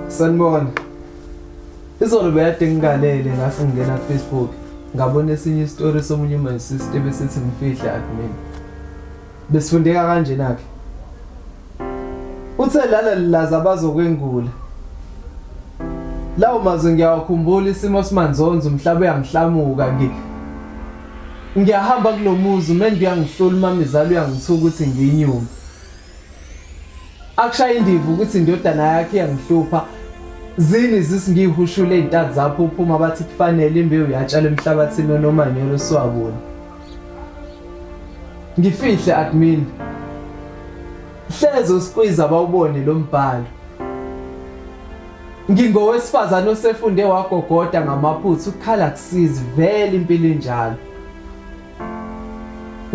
Sanibona. Izolo bekade ngingalele ngase ngingena ku-Facebook ngabona esinye isitori somunye my sister besithi ngifihle admin. Besifundeka kanjena ke. Uthe lala lilaza bazokwengula. Lawo mazwi ngiyawakhumbula isimo simanzonzo umhlaba uyangihlamuka ngi Ngiyahamba kulomuzi umende uyangihlula umamizala uyangithuka ukuthi ngiyinyumba. Akushaya indiva ukuthi indodana yakhe iyangihlupha zini zisi ngiyihushule izintathi zapho uphuma bathi kufanele imbewu yatshala emhlabathini onomanyolo siwabona. Ngifihle admin. Hleze usikwiza bawubone lo mbhalo. Ngingowesifazane osefunde wagogoda ngamaphutha ukukhala kusizi vele impilo injalo.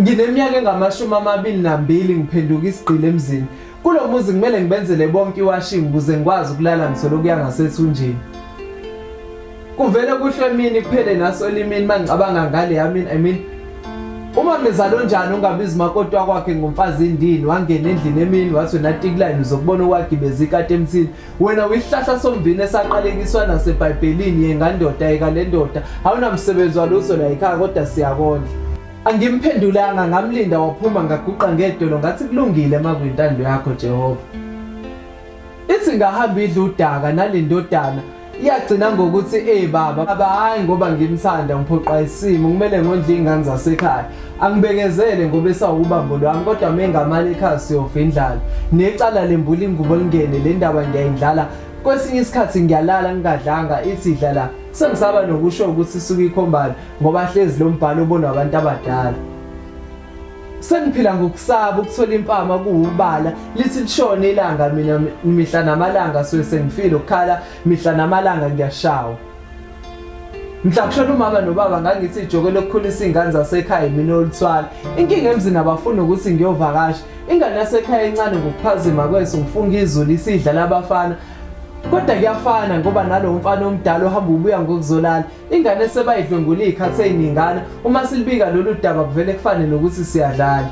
Ngineminyaka engama-22 ngiphenduka isigqila emzini. Kulo muzi kumele ngibenzele bonke iwashing ukuze ngikwazi ukulala ngithole ukuya ngasethunjini. Kuvele kuhlwe emini kuphele nasolimini mangicabanga ngale yami I mean uma mizalo onjani ungabiza umakoti wakwakhe ngomfazi indini wangena endlini emini wathi wena tikiline uzokubona okwagibeza ikati emthini wena uyisihlahla somvini esaqalekiswa nasebhayibhelini yengandoda yeka le ndoda awunamsebenzi walutho la ekhaya kodwa siyakondla angimphendulanga ngamlinda waphuma ngaguqa ngedolo ngathi kulungile makuyintando yakho Jehova Ithi ngahamba idla udaka nalendodana iyagcina ngokuthi ey baba baba hayi ngoba ngimthanda ngiphoqa isimo kumele ngondle ingane zasekhaya angibekezele ngoba esawubambo lwami kodwa mengamali ekhaya siyofa indlala necala lembula ingubo lingene le ndaba ngiyayindlala kwesinye isikhathi ngiyalala ngingadlanga ithi idla la sengisaba nokusho ukuthi isuke ikhombani ngoba hlezi lo mbhalo ubonwa abantu abadala Sengiphila ngokusaba ukuthola impama kuwubala lithi lishone ilanga mina mihla namalanga suke sengifile ukukhala mihla namalanga ngiyashawa. Mhla kushona umama nobaba ngangithi ijoko lokukhulisa iy'ngane zasekhaya mina oluthwala. Inkinga emzini abafuni ukuthi ngiyovakasha. Ingane yasekhaya encane ngokuphazima kweso ngifunga izulu isidlala abafana. Kodwa kuyafana ngoba nalowo mfana omdala ohamba ubuya ngokuzolala. Ingane sebayidlwengula izikhathi eziningana uma silibika lolu daba kuvele kufane nokuthi siyadlala.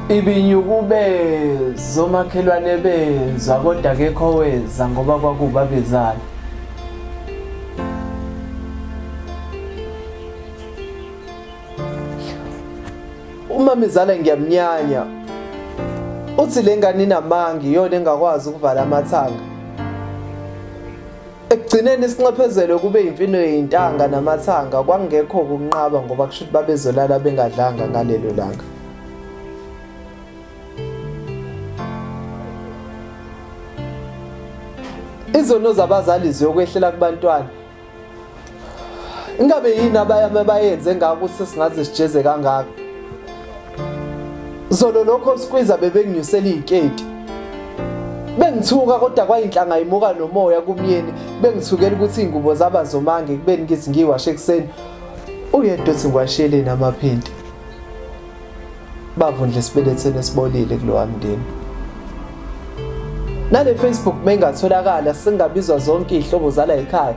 Ibinyukubeza omakhelwane bezwa kodwa akekho oweza ngoba kwakubabezala. Umamezala ngiyamnyanya. Uthi le ngane inamanga iyona engakwazi ukuvala amathanga. Ekugcineni isinxephezelo kube imfino yeyintanga namathanga kwangekho ukunqaba ngoba kusho ukuthi babezolala bengadlanga ngalelo langa. Izono zabazali ziyokwehlela kubantwana. Ingabe yini abayame bayenze ngako ukuthi singaze sijeze kangaka? Zolo lokho sikwiza bebenginyusela iziketi. Bengithuka kodwa kwayinhlanga imuka nomoya kumyeni bengithukela ukuthi ingubo zaba zomange kubeni ngithi ngiwashe ekuseni. Uyedwa uthi ngiwashiyeleni amaphenti. Bavundle esibelethweni esibolile kulowa mndeni. Nale Facebook mengatholakala singabizwa zonke izihlobo zala ekhaya.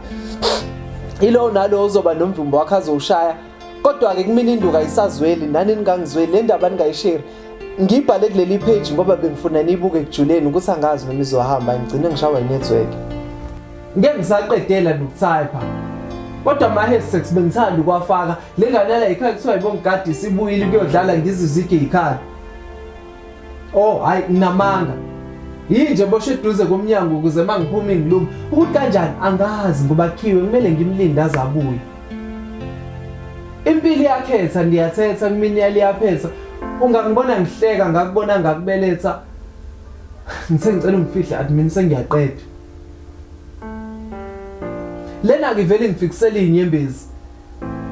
Ilowo nalowo uzoba nomvimbo wakhe azowushaya. Kodwa ke kumina induka ayisazweli nani ningangizweli le ndaba ningayishare. Ngibhale kuleli page ngoba bengifuna niyibuke ekujuleni ukuthi angazi noma izohamba ngigcine ngishawa inetwork. Ngeke ngisaqedela nokutype. Kodwa ama hashtags bengithanda ukuwafaka. Le ngane yala ekhaya kuthiwa ibongigadi isibuyile kuyodlala ngizizwe igeyikhala. Oh hayi nginamanga. Yinje boshwe eduze komnyango ukuze mangiphuma ingiluma. Ukuthi kanjani angazi ngoba khiwe kumele ngimlinde aze abuye. Impilo iyakhetha ngiyathetha kumina iyaliyaphetha. Ungangibona ngihleka ngakubona ngakubeletha. Ngithe ngicela ungifihle admin sengiyaqeda. Lena ke ivele ngifikisela izinyembezi.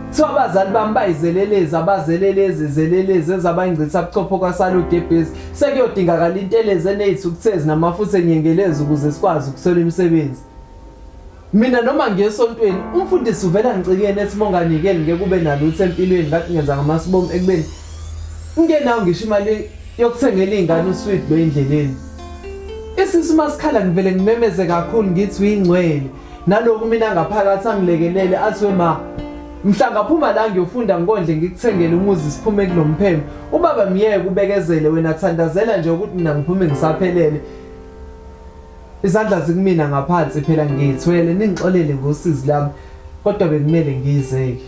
Kuthiwa abazali bami bayizelelezi abazelelezi zelelezi ezabangcitha buchopho kwasala ugebhezi sekuyodingakala intelezi eneyithukuthezi namafutha enyengelezi ukuze sikwazi ukuthola imisebenzi. Mina noma ngiye esontweni umfundisi uvela ngicikene ethi monganikeli ngeke ube nalutho empilweni ngathi ngenza ngamasibomu ekubeni ngingenawo ngisho imali yokuthengela iy'ngane uswidi lo endleleni. Isisu masikhala ngivele ngimemeze kakhulu ngithi uyingcwele. Naloku mina ngaphakathi angilekelele athi we ma. Mhla ngaphuma la ngiyofunda ngikondle ngikuthengele umuzi siphume kulompheme. Ubaba myeke ubekezele wena thandazela nje ukuthi mina ngiphume ngisaphelele. Izandla zikumina ngaphansi phela ngiyithwele ningixolele ngosizi lami kodwa bekumele ngiyizeke.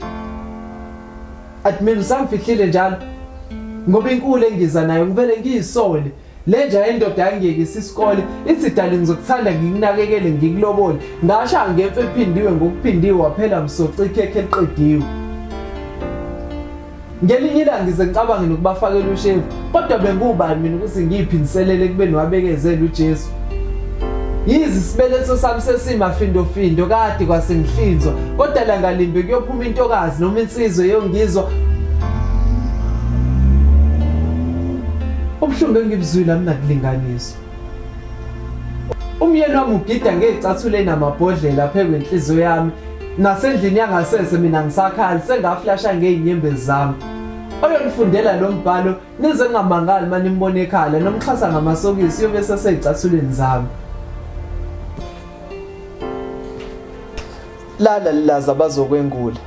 Admin usangifihlile njalo ngoba inkulu engiza nayo ngivele ngiyisole. Le nja yendoda yangiyekisa isikole ithi dali ngizokuthanda ngikunakekele ngikulobole ngasha ngemfe ephindiwe ngokuphindiwe waphela msoco ikhekhe eliqediwe. Ngelinye ilanga ngize ngicabange nokubafakela ushevu kodwa bengiwubani mina ukuthi ngiyiphindiselele ekubeni wabekezela uJesu. Yize isibeletho sami sesimafindofindo kade kwasengihlinzwa kodwa langa limbe kuyophuma intokazi noma insizwa eyongizwa ubuhlungu engibuzwile abunakulinganiswa. Umyeni wami ugida ngey'cathulo enamabhodlela phezu kwenhliziyo yami nasendlini yangasese mina ngisakhali sengaflasha ngey'nyembezi zami. Oyonifundela lo mbhalo nize ningamangali uma nimbona ekhala nomxhasa ngamasokisi uyobe esesey'cathulweni zami. Lala lilaza bazokwengula.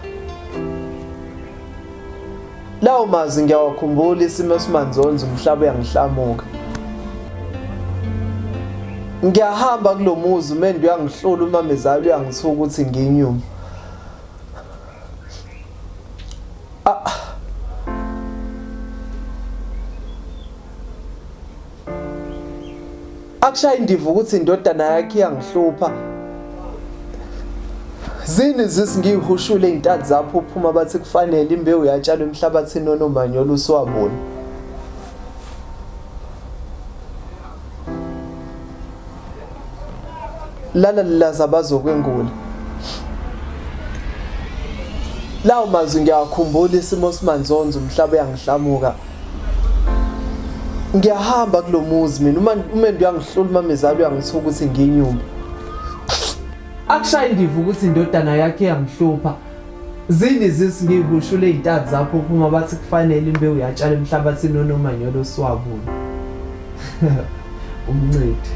Lawo mazwi ngiyawakhumbula isimo esimanzonzo umhlaba uyangihlamuka. Ngiyahamba kulomuzi umendo uyangihlula umamezala uyangithuka ukuthi nginyuma. Ah. Akushaye indiva ukuthi indodana yakhe iyangihlupha. Zini zisi ngiyihushule izintathi zapho uphuma bathi kufanele imbewu yatshalwa emhlabathini onomanyolo usuwabona. Lala lilaza bazokwengula. Lawo mazwi ngiyawakhumbula isimo simanzonzo umhlaba uyangihlamuka. Ngiyahamba kulomuzi mina uma umendo uyangihlula umamezala uyangithuka ukuthi nginyumba. Akushaye indiva ukuthi indodana yakhe iyamhlupha. Zini zisi ngiyihushule izintathi zapho uphuma bathi kufanele imbewu yatshala emhlabathini onomanyolo osiwabuni. Umncedi.